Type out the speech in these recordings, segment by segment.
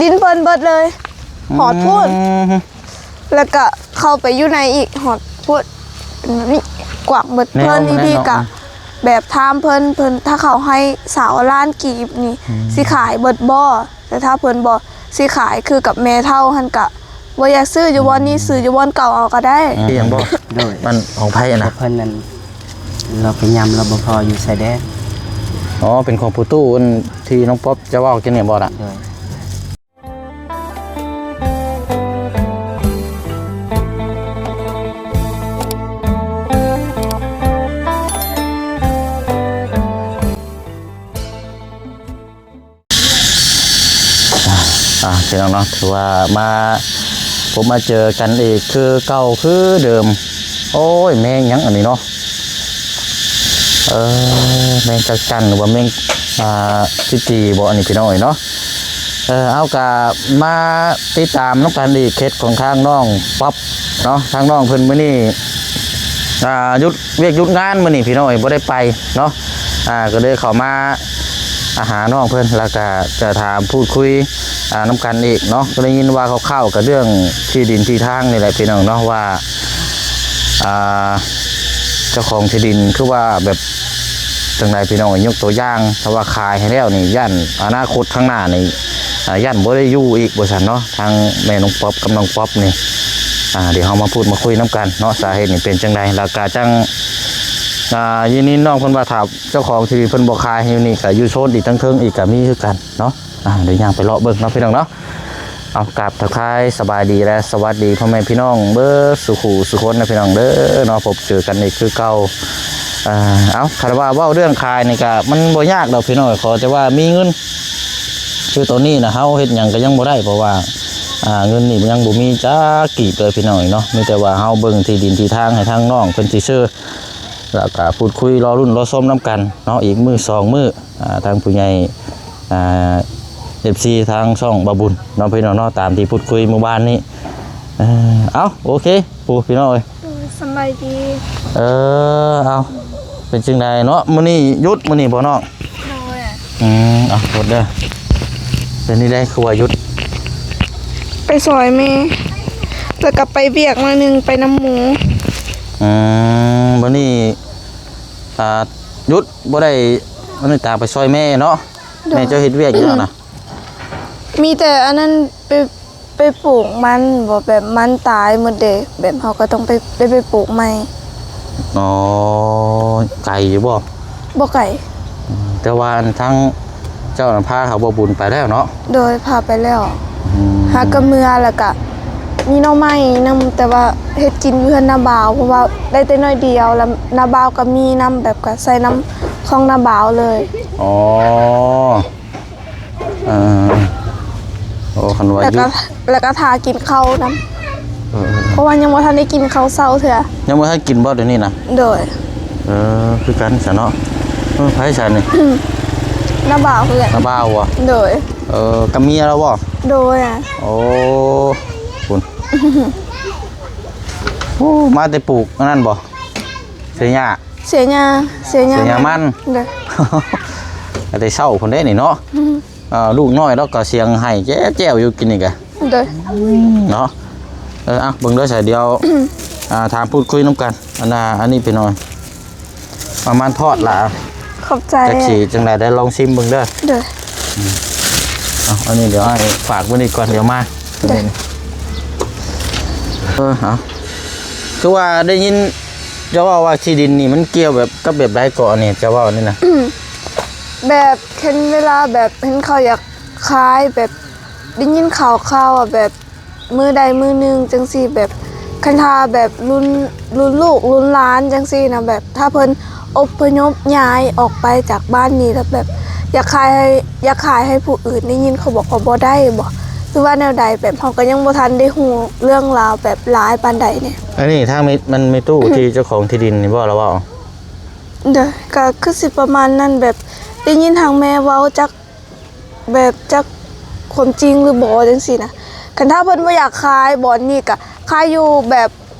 ດິນເພິ່ນເບິດເລີຍ ຮອດພຸ້ນ ອືມ ແລ້ວກະເຂົ້າໄປຢູ່ໃນອີກ ຮອດພຸ້ນ ແບບນີ້ ກວ້າງເບິດ. ແນວ ເພິ່ນນີ້ ແນວ ກະ ເນາະ ແບບຖາມເພິ່ນ ເພິ່ນ ຖ້າເຂົາໃຫ້ຊາວລ້ານກີບນີ້ ອືມ ຊິຂາຍເບິດບໍ່? ແຕ່ຖ້າເພິ່ນບໍ່ຊິຂາຍ ຄືກັບແມ່ເຖົ້າຫັ້ນ ກະບໍ່ຢາກຊື້ຢູ່ບ່ອນນີ້ ອືມ ຊື້ຢູ່ບ່ອນເກົ່າເອົາກະໄດ້. ອືມ ອີຫຍັງບໍ່? ໂດຍ ມັນຂອງໃຜຫັ້ນນະ? ເພິ່ນນັ້ນ ລາວໄປຍາມລາວບໍ່ພໍຢູ່ຊາຍແດນ. ອໍ ເປັນຂອງຜູ້ຕູ້ ອັນທີ່ນ້ອງປັອບຈະເວົ້າກິນນີ້ບໍ່ລະ? ໂດຍ. ອ່າ ພີ່ນ້ອງເນາະ ຖືວ່າມາພົບມາເຈີກັນອີກຄືເກົ່າຄືເດີມ. ໂອ້ຍ ແມງຫຍັງອັນນີ້ເນາະ? ເອີ ແມງຈັກຈັ່ນ ຫຼືວ່າແມງ ອ່າ ຈີຈີບໍ່ ອັນນີ້ ພີ່ນ້ອງເອີຍເນາະ. ເອີ ເຮົາກະມາຕິດຕາມນຳກັນອີກ ເຂດຂອງທາງນ້ອງປັອບເນາະ. ທາງນ້ອງເພິ່ນມື້ນີ້ ອ່າ ຢຸດວຽກຢຸດງານມື້ນີ້ ພີ່ນ້ອງເອີຍ ບໍ່ໄດ້ໄປເນາະ. ອ່າ ກະເລີຍເຂົ້າມາ ອ່າ ຫານ້ອງເພິ່ນ ແລ້ວກະຈະຖາມພູດຄຸຍ ອ່າ ນຳກັນອີກເນາະ. ກະໄດ້ຍິນວ່າຄ່າວໆ ກະເລື່ອງທີ່ດິນທີ່ທາງນີ້ແຫຼະ ພີ່ນ້ອງເນາະ ວ່າ ອ່າ ເຈົ້າຂອງທີ່ດິນຄືວ່າແບບຈັ່ງໃດ ພີ່ນ້ອງເອີຍ? ຍົກຕົວຢ່າງ ຖ້າວ່າຂາຍໃຫ້ແລ້ວນີ້ ຢ້ານອະນາຄົດຂ້າງໜ້ານີ້ ອ່າ ຢ້ານບໍ່ໄດ້ຢູ່ອີກວ່າຊັ້ນເນາະ. ທາງແມ່ນ້ອງປັອບກັບນ້ອງປັອບນີ້ ອ່າ ດຽວເຮົາມາພູດມາຄຸຍນຳກັນເນາະ ສາເຫດນີ້ເປັນຈັ່ງໃດ. ແລ້ວກະຈັ່ງ ອ່າ ຍິນດີ ນ້ອງເພິ່ນວ່າຖ້າເຈົ້າຂອງທີ່ດິນເພິ່ນບໍ່ຂາຍໃຫ້ຢູ່ນີ້ ກະຢູ່ໂຊນອີກທາງເທິງອີກກະມີຄືກັນເນາະ. ອ່າ ດຽວຍ່າງໄປເລາະເບິ່ງເນາະ ພີ່ນ້ອງເນາະ. ເອົາ ກາບທັກທາຍສະບາຍດີ ແລະ ສະຫວັດດີພໍ່ແມ່ພີ່ນ້ອງເບິດສູ່ຄູ່ສູ່ຄົນນະ ພີ່ນ້ອງເດີເນາະ. ພົບເຈີກັນອີກຄືເກົ່າ. ເອີ ເອົາ ຄັນວ່າເວົ້າເລື່ອງຂາຍນີ້ກະມັນບໍ່ຍາກດອກ ພີ່ນ້ອງ ຂໍແຕ່ວ່າມີເງິນ. ຄືຕອນນີ້ນະ ເຮົາເຮັດຫຍັງກະຍັງບໍ່ໄດ້ ເພາະວ່າ ອ່າ ເງິນນີ້ມັນຍັງບໍ່ມີຈັກກີບເລີຍ ພີ່ນ້ອງເນາະ. ມີແຕ່ວ່າເຮົາເບິ່ງທີ່ດິນທີ່ທາງໃຫ້ທາງນ້ອງເພິ່ນຊື່ໆ ແລ້ວກະພູດຄຸຍ ລໍລຸ້ນລໍຊົມນຳກັນເນາະ ອີກມື້ສອງມື້. ອ່າ ທາງຜູ້ໃຫຍ່ ອ່າ ເອັຟຊີ ທາງຊ່ອງບ່າວບຸນເນາະ ພີ່ນ້ອງເນາະ ຕາມທີ່ພູດຄຸຍມື້ວານນີ້. ເອີ ເອົາ ໂອເຄ ປູ ພີ່ນ້ອງເອີຍ ໂດຍ ສະບາຍດີ. ເອີ ເອົາ ເປັນຈັ່ງໃດເນາະ ມື້ນີ້ຢຸດ ມື້ນີ້ບໍ່ນ້ອງ? ໂດຍ. ອືມ ເອົາ ໂທດເດີ ເປັນນີ້ໄດ໋ ຄືວ່າຢຸດ? ໄປຊ່ອຍແມ່ ແລ້ວກະໄປວຽກໜ້ອຍໜຶ່ງ ໄປນຳໝູ່. ອືມ ມື້ນີ້ ອ່າ ຢຸດ ບໍ່ໄດ້ ມື້ນີ້ຕາໄປຊ່ອຍແມ່ເນາະ. ໂດຍ. ແມ່ເຈົ້າເຮັດວຽກຫຍັງນະ? ມີແຕ່ອັນນັ້ນ ໄປ ໄປປູກມັນ ບໍ່ ແບບມັນຕາຍໝົດເດ ແບບເຮົາກະຕ້ອງໄປ ໄດ້ໄປປູກໃໝ່. ອໍ ໄກຢູ່ບໍ່? ບໍ່ໄກ. ອືມ ແຕ່ວ່າອັນທາງເຈົ້ານະ ພາເຂົາບໍ່ບຸນໄປແລ້ວເນາະ? ໂດຍ ພາໄປແລ້ວ. ອືມ ຫາກະເມືອ ແລ້ວກະມີໜໍ່ໄມ້ນຳ ແຕ່ວ່າເຮັດກິນຢູ່ເຮືອນນ້າບ່າວ ເພາະວ່າໄດ້ແຕ່ໜ້ອຍດຽວ ແລ້ວນ້າບ່າວກະມີນຳ ແບບກະໃສ່ນຳຂອງນ້າບ່າວເລີຍ. ອໍ ເອີ ໂອ້ ຄັນວ່າ ແລ້ວກະ ຢຸດ ແລ້ວກະຖ້າກິນເຂົ້ານຳ. ເອີ ເພາະວ່າຍັງບໍ່ທັນໄດ້ກິນເຂົ້າເຊົ້າເທື່ອ. ຍັງບໍ່ທັນກິນບໍ່ດຽວນີ້ນະ? ໂດຍ. ເອີ ຄືກັນຊັ້ນເນາະ. ເອີ ໃຜຊັ້ນນີ້? ນ້າບ່າວເພື່ອນ. ນ້າບ່າວບໍ່? ໂດຍ. ເອີ ກັບເມຍລາວບໍ່? ໂດຍ. ໂອ້ ພຸ້ນ ໂອ້ ມາແຕ່ປູກອັນນັ້ນບໍ່? ເສຍຫຍ້າ. ເສຍຫຍ້າ ເສຍຫຍ້າ ເສຍຫຍ້າມັນ. ໂດຍ. ແຕ່ເຊົ້າພຸ້ນເດ້ນີ້ເນາະ. ອືມ ອ່າ ລູກນ້ອຍລາວກະສຽງໄຫ້ແຈ້ວໆຢູ່ກິນນີ້ກະ. ໂດຍ. ເນາະ ເອີ ອ່ະ ເບິ່ງເດີ ສາຍດຽວ ອ່າ ຖາມພູດຄຸຍນຳກັນ. ອັນນ່າ ອັນນີ້ພີ່ນ້ອງ ປະມານທອດລະ. ຂອບໃຈ. ຈັກຊິຈັ່ງໃດ ໄດ້ລອງຊິມເບິ່ງເດີ. ໂດຍ. ເອົາ ອັນນີ້ດຽວອ້າຍຝາກໄວ້ນີ້ກ່ອນ ດຽວມາ. ໂດຍ. ເອີ ເອົາ ຄືວ່າໄດ້ຍິນເຈົ້າເວົ້າວ່າທີ່ດິນນີ້ມັນກ່ຽວແບບ ກັບແບບໃດເກາະ ອັນນີ້ເຈົ້າເວົ້ານີ້ນະ? ອືມ ແບບເຫັນເວລາແບບເຫັນເຂົາຢາກຂາຍ ແບບໄດ້ຍິນຂ່າວໆ ວ່າແບບ ມື້ໃດມື້ໜຶ່ງຈັ່ງຊີ້ ແບບຄັນຖ້າແບບລຸ້ນ ລຸ້ນລູກລຸ້ນຫຼານຈັ່ງຊີ້ນະ ແບບຖ້າເພິ່ນອົບພະຍົບຍ້າຍອອກໄປຈາກບ້ານນີ້ ແລ້ວແບບຢາກຂາຍໃຫ້ ຢາກຂາຍໃຫ້ຜູ້ອື່ນ ໄດ້ຍິນເຂົາບອກວ່າບໍ່ໄດ້ບໍ ຫຼືວ່າແນວໃດ? ແບບເຮົາກະຍັງບໍ່ທັນໄດ້ຮູ້ເລື່ອງລາວແບບຫຼາຍປານໃດແນ່. ອັນນີ້ທາງແມ່ ແມ່ຕູ້ທີ່ເຈົ້າຂອງທີ່ດິນນີ້ບໍລະເວົ້າ? ໂດຍ ກະຄືຊິປະມານນັ້ນ ແບບໄດ້ຍິນທາງແມ່ເວົ້າ ຈັກ ແບບຈັກຄວາມຈິງຫຼືບໍ່ຈັ່ງຊີ້ນະ. ຄັນຖ້າເພິ່ນບໍ່ຢາກຂາຍບ່ອນນີ້ກະຂາຍຢູ່ແບບ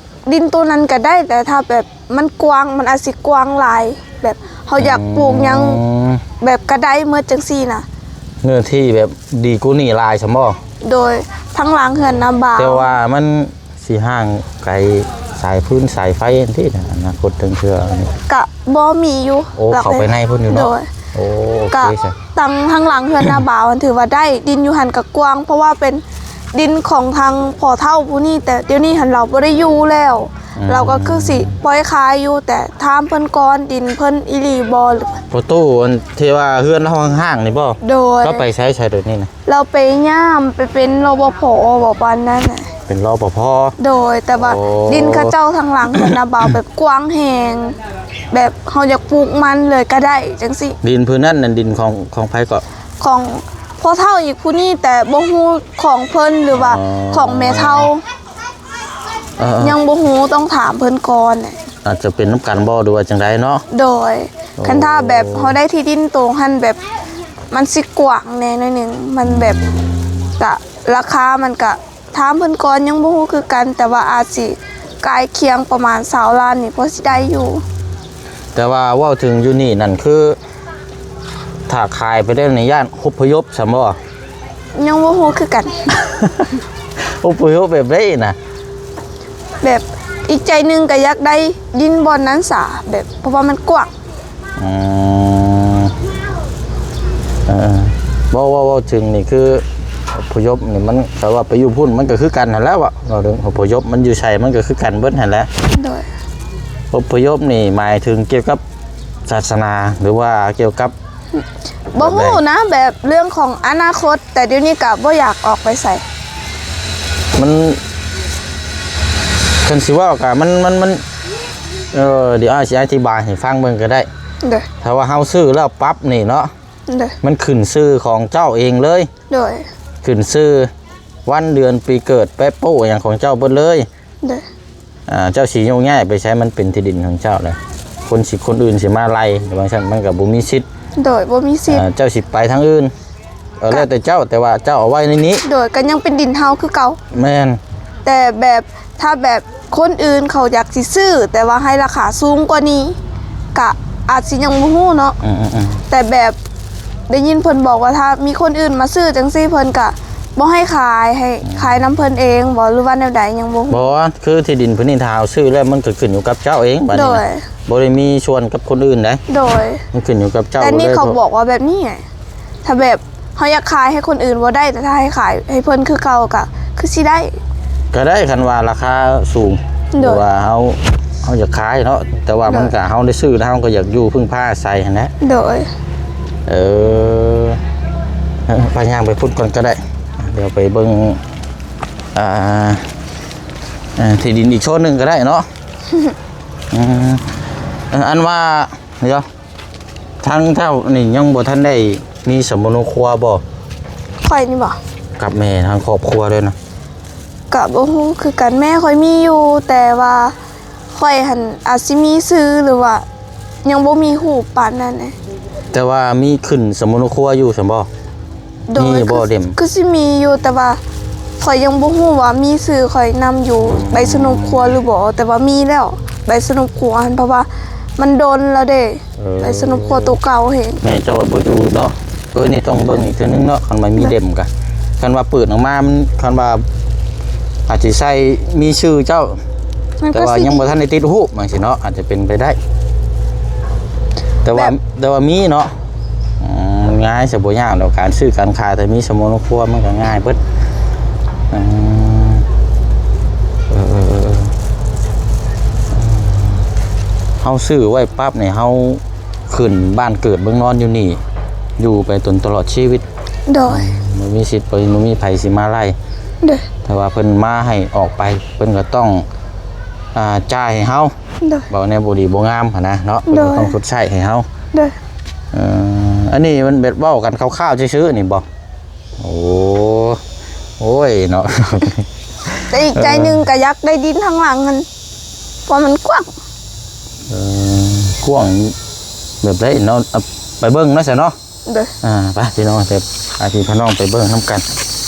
ດິນໂຕນັ້ນກະໄດ້ ແຕ່ຖ້າແບບມັນກວ້າງ ມັນອາດຊິກວ້າງຫຼາຍ ແບບເຮົາຢາກປູກຫຍັງ ອືມ ແບບກະໄດ້ໝົດຈັ່ງຊີ້ນະ. ເນື້ອທີ່ແບບດີກວ່ານີ້ຫຼາຍຊັ້ນບໍ່? ໂດຍ ທາງຫຼັງເຮືອນນາບ່າວ ແຕ່ວ່າມັນຊິຫ່າງໄກສາຍຟືນສາຍໄຟຫັ້ນຕິ ໃນອະນາຄົດເຖິງເທື່ອນີ້ ກະບໍ່ມີຢູ່. ໂອ້ ເຂົ້າໄປໃນພຸ້ນຢູ່ເນາະ. ໂດຍ ໂອ້ ໂອເຄ ກະ ຊະ ທາງ ທາງຫຼັງເຮືອນນາບ່າວຫັ້ນຖືວ່າໄດ້ ດິນຢູ່ຫັ້ນກະກວ້າງ ເພາະວ່າເປັນດິນຂອງທາງພໍ່ເຖົ້າຜູ້ນີ້ ແຕ່ດຽວນີ້ຫັ້ນລາວບໍ່ໄດ້ຢູ່ແລ້ວ. ອືມ ລາວກໍຄືຊິປ່ອຍຂາຍຢູ່ ແຕ່ຖາມເພິ່ນກ່ອນ ດິນເພິ່ນອີ່ຫຼີບໍ່. ພໍ່ຕູ້ ອັນທີ່ວ່າເຮືອນເຮົາຮ້າງໆນີ້ບໍ່? ໂດຍ ລາວໄປໃສ ໃສໂດຍນີ້ນະ? ລາວໄປຍາມ ໄປເປັນ ລປພ ບໍ່ປານນັ້ນນະ. ເປັນ ລປພ ໂດຍ ແຕ່ວ່າ ໂອ້ ດິນເຂົາເຈົ້າທາງຫຼັງເຮືອນນາບ່າວແບບກວ້າງແຮງ ແບບເຮົາຢາກປູກມັນເລີຍກໍໄດ້ຈັ່ງຊີ້. ດິນພື້ນນັ້ນນັ້ນ ດິນຂອງ ຂອງໃຜເກາະ? ຂອງພໍ່ເຖົ້າອີກຜູ້ນີ້ ແຕ່ບໍ່ຮູ້ຂອງເພິ່ນ ຫຼືວ່າ ອໍ ຂອງແມ່ເຖົ້າ. ເອີໆ ຍັງບໍ່ຮູ້ ຕ້ອງຖາມເພິ່ນກ່ອນ. ອາດຈະເປັນນຳກັນບໍ່ ຫຼືວ່າຈັ່ງໃດເນາະ? ໂດຍ ໂອ້ ຄັນຖ້າແບບເຮົາໄດ້ທີ່ດິນໂຕຫັ້ນ ແບບມັນຊິກວ້າງແດ່ໜ້ອຍໜຶ່ງ ມັນແບບ ກະລາຄາມັນກະ ຖາມເພິ່ນກ່ອນ ຍັງບໍ່ຮູ້ຄືກັນ ແຕ່ວ່າອາດຊິໃກ້ຄຽງປະມານຊາວລ້ານນີ້ ພໍຊິໄດ້ຢູ່. ແຕ່ວ່າເວົ້າເຖິງຢູ່ນີ້ນັ້ນ ຄືຖ້າຂາຍໄປແລ້ວນີ້ ຢ້ານອົບພະຍົບຊັ້ນບໍ່? ຍັງບໍ່ຮູ້ຄືກັນ. ອົບພະຍົບແບບໃດນະ? ແບບອີກໃຈໜຶ່ງກໍຢາກໄດ້ດິນບ່ອນນັ້ນສາ ແບບ ເພາະວ່າມັນກວ້າງ. ອືມ ເອີ ເວົ້າ ເວົ້າ ເວົ້າເຖິງນີ້ ຄືອົບພະຍົບນີ້ ມັນ ຖ້າວ່າໄປຢູ່ພຸ້ນ ມັນກໍຄືກັນຫັ້ນແຫຼະ. ເວົ້າ ເວົ້າເຖິງອົບພະຍົບ ມັນຢູ່ໃສ ມັນກໍຄືກັນເບິດຫັ້ນແຫຼະ. ໂດຍ ອົບພະຍົບນີ້ໝາຍເຖິງກ່ຽວກັບ ສາສະໜາ ຫຼືວ່າກ່ຽວກັບ ບໍ່ຮູ້ນະ ແບບເລື່ອງຂອງອະນາຄົດ ແຕ່ດຽວນີ້ກະບໍ່ຢາກອອກໄປໃສ. ມັນ ຄັນຊິເວົ້າກະ ມັນ ມັນ ມັນ ເອີ ດຽວອ້າຍຊິອະທິບາຍໃຫ້ຟັງເບິ່ງກະໄດ້. ໂດຍ ຖ້າວ່າເຮົາຊື້ແລ້ວປັບນີ້ເນາະ. ໂດຍ ມັນຂຶ້ນຊື່ຂອງເຈົ້າເອງເລີຍ. ໂດຍ ຂຶ້ນຊື່ ວັນເດືອນປີເກີດ ແປະໂປ້ຫຍັງຂອງເຈົ້າເບິດເລີຍ. ໂດຍ ອ່າ ເຈົ້າຊິໂຍກຍ້າຍໄປໃສ ມັນເປັນທີ່ດິນຂອງເຈົ້າແລ້ວ. ຄົນຊິ ຄົນອື່ນຊິມາໄລ່ ວ່າຊັ້ນ ມັນກໍບໍ່ມີສິດ. ໂດຍ ບໍ່ມີສິດ. ອ່າ ເຈົ້າຊິໄປທາງອື່ນ ເອີ ກະ ແລ້ວແຕ່ເຈົ້າ ແຕ່ວ່າເຈົ້າເອົາໄວ້ໃນນີ້. ໂດຍ ກໍຍັງເປັນດິນເຮົາຄືເກົ່າ. ແມ່ນ ແຕ່ແບບ ຖ້າແບບຄົນອື່ນເຂົາຢາກຊິຊື້ ແຕ່ວ່າໃຫ້ລາຄາສູງກວ່ານີ້ ກະອາດຊິຍັງບໍ່ຮູ້ເນາະ. ອືມໆໆ ແຕ່ແບບໄດ້ຍິນເພິ່ນບອກວ່າ ຖ້າມີຄົນອື່ນມາຊື້ຈັ່ງຊີ້ ເພິ່ນກະ ບໍ່ໃຫ້ຂາຍ ໃຫ້ ອືມ ຂາຍນຳເພິ່ນເອງບໍ່ ຫຼືວ່າແນວໃດ ຍັງບໍ່ຮູ້. ບໍ່ ຄືທີ່ດິນພື້ນນີ້ ຖ້າເຮົາຊື້ແລ້ວ ມັນກໍຂຶ້ນຢູ່ກັບເຈົ້າເອງບາດນີ້ນະ. ໂດຍ ບໍ່ໄດ້ມີສ່ວນກັບຄົນອື່ນໃດ. ໂດຍ ມັນຂຶ້ນຢູ່ກັບເຈົ້າ. ແຕ່ນີ້ເຂົາບອກວ່າແບບນີ້ ຖ້າແບບເຮົາຢາກຂາຍໃຫ້ຄົນອື່ນບໍ່ໄດ້ ແຕ່ຖ້າໃຫ້ຂາຍໃຫ້ເພິ່ນຄືເກົ່າ ກໍຄືຊິໄດ້. ກໍໄດ້ ຄັນວ່າລາຄາສູງ. ໂດຍ ຫຼືວ່າເຮົາ ເຮົາຢາກຂາຍເນາະ ແຕ່ວ່າ ໂດຍ ມັນກໍ ເຮົາໄດ້ຊື້ແລ້ວ ເຮົາກໍຢາກຢູ່ເພິ່ງພາອາໄສຫັ້ນແຫຼະ. ໂດຍ ເອີ ເອີ ໄປ ຍ່າງໄປພຸ້ນກ່ອນກໍໄດ້. ດຽວໄປເບິ່ງ ອ່າ ເອີ ທີ່ດິນອີກໂຊນໜຶ່ງກໍໄດ້ເນາະ. ອືມ ເອີ ອັນວ່າ ດຽວ ທາງເຈົ້ານີ້ຍັງບໍ່ທັນໄດ້ມີສຳມະໂນຄົວບໍ່? ຂ້ອຍນີ້ບໍ່? ກັບແມ່ທາງຄອບຄົວເດ້ນະ. ກະບໍ່ຮູ້ຄືກັນ ແມ່ຂ້ອຍມີຢູ່ ແຕ່ວ່າຂ້ອຍຫັ້ນອາດຊິມີຊື່ ຫຼືວ່າຍັງບໍ່ມີຮູບປານນັ້ນເດ. ແຕ່ວ່າມີຂຶ້ນສຳມະໂນຄົວຢູ່ຊັ້ນບໍ່? ໂດຍ ມີບໍ່ເຫຼັ້ມ? ຄືຊິມີຢູ່ ແຕ່ວ່າຂ້ອຍຍັງບໍ່ຮູ້ວ່າມີຊື່ຂ້ອຍນຳຢູ່ໃບສະໜົບຄົວຫຼືບໍ່ ແຕ່ວ່າມີແລ້ວໃບສະໜົບຄົວຫັ້ນ ເພາະວ່າມັນດົນແລ້ວເດ້. ເອີ ໃບສະໜົບຄົວໂຕເກົ່າເຫັນ. ແມ່ເຈົ້າວ່າບໍ່ຢູ່ເນາະ. ເອີ ນີ້ຕ້ອງເບິ່ງອີກເທື່ອໜຶ່ງເນາະ ຄັນວ່າມີເຫຼັ້ມກະ ຄັນວ່າເປີດອອກມາ ມັນ ຄັນວ່າອາດຊິໃສ່ມີຊື່ເຈົ້າ ແຕ່ວ່າຍັງບໍ່ທັນໄດ້ຕິດຮູບຈັ່ງຊີ້ເນາະ ອາດຈະເປັນໄປໄດ້. ແຕ່ວ່າ ແຕ່ວ່າມີເນາະ. ອືມ ມັນງ່າຍຊະ ບໍ່ຍາກດອກ ການຊື້ການຂາຍ ຖ້າມີສຳມະໂນຄົວມັນກໍງ່າຍເບິດ. ອືມ ເອີໆ ເຮົາຊື້ໄວ້ປັບນີ້ ເຮົາຂຶ້ນບ້ານເກີດເມືອງນອນຢູ່ນີ້ ຢູ່ໄປຈົນຕະຫຼອດຊີວິດ. ໂດຍ ບໍ່ມີສິດ ບໍ່ມີໃຜຊິມາໄລ່. ໂດຍ ຖ້າວ່າເພິ່ນມາໃຫ້ອອກໄປ ເພິ່ນກໍຕ້ອງ ອ່າ ຈ່າຍໃຫ້ເຮົາ. ໂດຍ ເວົ້າແນວບໍ່ດີບໍ່ງາມຫັ້ນນະເນາະ ເພິ່ນກໍຕ້ອງຊົດໃຊ້ໃຫ້ເຮົາ. ໂດຍ ເອີ ອັນນີ້ມັນແບບເວົ້າກັນຄ່າວໆຊື່ໆນີ້ບໍ່? ໂອ້ ໂອ້ຍເນາະ. ແຕ່ອີກໃຈໜຶ່ງກໍຢາກໄດ້ດິນທາງຫຼັງຫັ້ນ ເພາະມັນກວ້າງ. ເອີ ກວ້າງແບບໃດເນາະ? ເອົາໄປເບິ່ງເນາະ ຊະເນາະ. ໂດຍ ອ່າ ໄປພີ່ນ້ອງ ເດີ ພາພີ່ພານ້ອງໄປເບິ່ງນຳກັນ.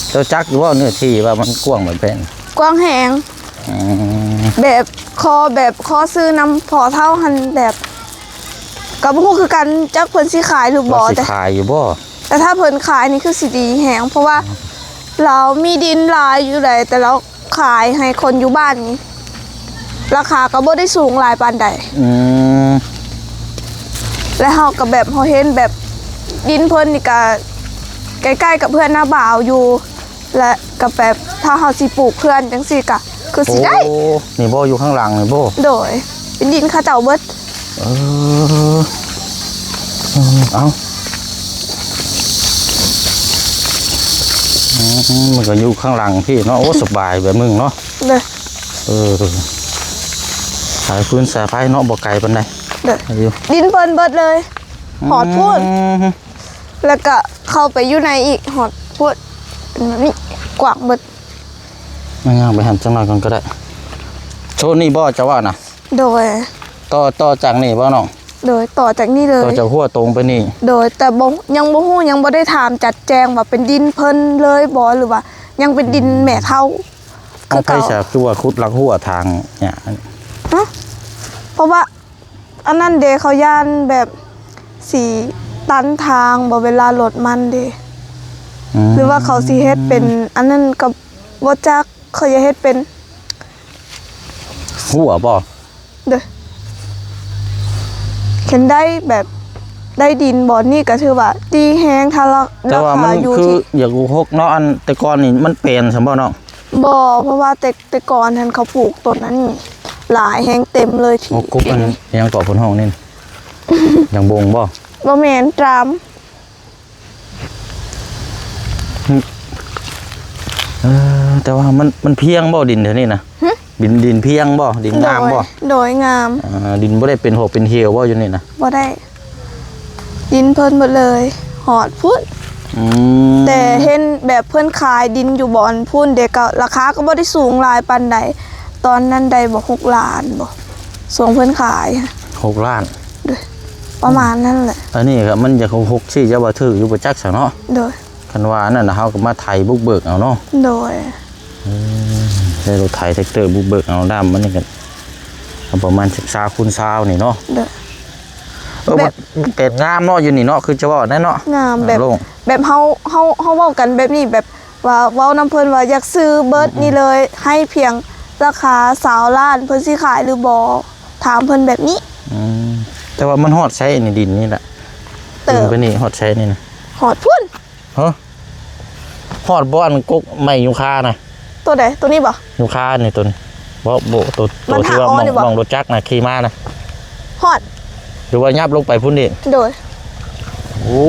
ເຈົ້າຈັກຢູ່ບໍ່ເນື້ອທີ່ວ່າມັນກວ້າງແບບໃດ? ກວ້າງແຮງ. ອືມ ແບບຂໍ ແບບຂໍຊື້ນຳພໍ່ເຖົ້າຫັ້ນ ແບບກໍບໍ່ຮູ້ຄືກັນ ຈັກເພິ່ນຊິຂາຍຫຼືບໍ່. ວ່າຊິຂາຍຢູ່ບໍ່? ແຕ່ຖ້າເພິ່ນຂາຍນີ້ຄືຊິດີແຮງ ເພາະວ່າລາວມີດິນຫຼາຍຢູ່ໃດ ແຕ່ລາວຂາຍໃຫ້ຄົນຢູ່ບ້ານນີ້ ລາຄາກໍບໍ່ໄດ້ສູງຫຼາຍປານໃດ. ອືມ ແລະເຮົາກໍແບບ ເຮົາເຫັນແບບດິນເພິ່ນນີ້ກໍໃກ້ໆກັບເຮືອນນ້າບ່າວຢູ່ ແລະກໍແບບຖ້າເຮົາຊິປູກເຮືອນຈັ່ງຊີ້ກໍຄືຊິໄດ້. ໂອ້ ນີ້ບໍ່ ຢູ່ຂ້າງຫຼັງນີ້ບໍ່? ໂດຍ ເປັນດິນເຂົາເຈົ້າເບິດ. ເອີ ເອີ ເອົາ ອືມ ມັນກໍຢູ່ຂ້າງຫຼັງພີ້ເນາະ. ໂອ້ ສະບາຍແບບໜຶ່ງເນາະ. ໂດຍ ເອີ ສາຍຟືນສາຍໄຟເນາະ ບໍ່ໄກປານໃດ. ໂດຍ ຢູ່ ດິນເພິ່ນເບິດເລີຍ ອືມ ຮອດພຸ້ນ ແລ້ວກໍເຂົ້າໄປຢູ່ໃນອີກ ຮອດພຸ້ນ ເປັນແບບນີ້ ກວ້າງເບິດ. ມາຍ່າງໄປຫັ້ນຈັກໜ້ອຍກ່ອນກໍໄດ້. ໂຊນນີ້ບໍ່ ເຈົ້າວ່ານະ? ໂດຍ ຕໍ່ ຕໍ່ຈາກນີ້ບໍ່ນ້ອງ? ໂດຍ ຕໍ່ຈາກນີ້ເລີຍ ຕໍ່ຈາກຮົ້ວຕົງໄປນີ້. ໂດຍ ແຕ່ບໍ່ ຍັງບໍ່ຮູ້ ຍັງບໍ່ໄດ້ຖາມຈັດແຈງວ່າເປັນດິນເພິ່ນເລີຍບໍ່ ຫຼືວ່າຍັງເປັນດິນແມ່ເຖົ້າຄືເກົ່າ. ເອົາ ໃຜສະ ຄືວ່າຂຸດລັກຮົ້ວທາງເນຍ? ຮະ? ເພາະວ່າ ອັນນັ້ນເດ ເຂົາຢ້ານແບບຊິຕັນທາງບໍ່ ເວລາລົດມັນເດ. ອືມ ຫຼືວ່າເຂົາຊິເຮັດເປັນອັນນັ້ນກໍບໍ່ຈັກ ເຂົາຢາກເຮັດເປັນຮົ້ວບໍ່? ໂດຍ ຄັນໄດ້ແບບ ໄດ້ດິນບ່ອນນີ້ກໍຖືວ່າດີແຮງ ຖ້າລາ ແຕ່ວ່າມັນ ລາຄາຢູ່ ຄື ທີ່ ຢາກຫົກເນາະ. ອັນແຕ່ກ່ອນນີ້ມັນແປນຊັ້ນບໍ່ນ້ອງ? ບໍ່ ເພາະວ່າແຕ່ ແຕ່ກ່ອນຫັ້ນເຂົາປູກຕົ້ນອັນນີ້ຫຼາຍແຮງ ເຕັມເລີຍທີ່ ຫົກ ຫົກອັນ ຫຍັງເກາະເພິ່ນຮ້ອງນີ້ ຫຍັງບົງບໍ່? ບໍ່ແມ່ນ ຕາມ ເອີ ແຕ່ວ່າມັນ ມັນພຽງບໍ່ ດິນແຖວນີ້ນະ? ຫຶ? ດິນ ດິນພຽງບໍ່? ດິນງາມບໍ່? ໂດຍ ໂດຍ ງາມ. ອ່າ ດິນບໍ່ໄດ້ເປັນຫົວເປັນຫຽວບໍ່ຢູ່ນີ້ນະ? ບໍ່ໄດ້. ດິນເພິ່ນເບິດເລີຍ ຮອດພຸ້ນ. ອືມ ແຕ່ເຫັນແບບເພິ່ນຂາຍດິນຢູ່ບ່ອນພຸ້ນເດ ກໍລາຄາກໍບໍ່ໄດ້ສູງຫຼາຍປານໃດ. ຕອນນັ້ນໄດ້ບໍ່ ຫົກລ້ານບໍ່ ຊ່ວງເພິ່ນຂາຍ ຫົກລ້ານ. ໂດຍ ປະມານນັ້ນແຫຼະ. ອັນນີ້ກໍມັນຢາກຫົກ ສີ່ ຈະວ່າຖືກຢູ່ບໍ່ຈັກຊະເນາະ. ໂດຍ ຄັນວ່າອັນນັ້ນນະ ເຮົາກໍມາໄຖບຸກເບີກເອົາເນາະ. ໂດຍ ເອີ ໃຊ້ລົດໄຖແທັກເຕີບຸກເບີກເອົາ ດ້າມມັນນີ້ກໍປະມານຊາວຄູນຊາວນີ້ເນາະ. ໂດຍ ເອີ ແບບ ມັນເປັນງາມເນາະ ຢູ່ນີ້ເນາະ ຄືຈະເວົ້າແນ່ເນາະ. ງາມ ແບບ ໂລ່ງ ແບບເຮົາ ເຮົາ ເຮົາເວົ້າກັນແບບນີ້ ແບບວ່າເວົ້ານຳເພິ່ນວ່າຢາກຊື້ເບິດນີ້ເລີຍ ອືມໆ ໃຫ້ພຽງລາຄາຊາວລ້ານ ເພິ່ນຊິຂາຍຫຼືບໍ່ ຖາມເພິ່ນແບບນີ້. ອືມ ແຕ່ວ່າມັນຮອດໃສນີ້ ດິນນີ້ລະ ເຕີບ ໄປນີ້ຮອດໃສນີ້ນະ? ຮອດພຸ້ນ. ຮະ? ຮອດບໍ່ ອັນກົກໄມ້ຢູຄານະ? ຕົວໃດ? ຕົວນີ້ບໍ່? ຢູຄານີ້ຕົວນີ້. ບໍ່ ບໍ່ ຕົວ ຕົວທີ່ວ່າ ມັນຫາອ້ອນີ້ບໍ່? ມອງ ມອງລົດຈັກນະຂີ່ມານະ. ຮອດ. ຫຼືວ່າຫຍັບລົງໄປພຸ້ນອີກ? ໂດຍ. ໂອ້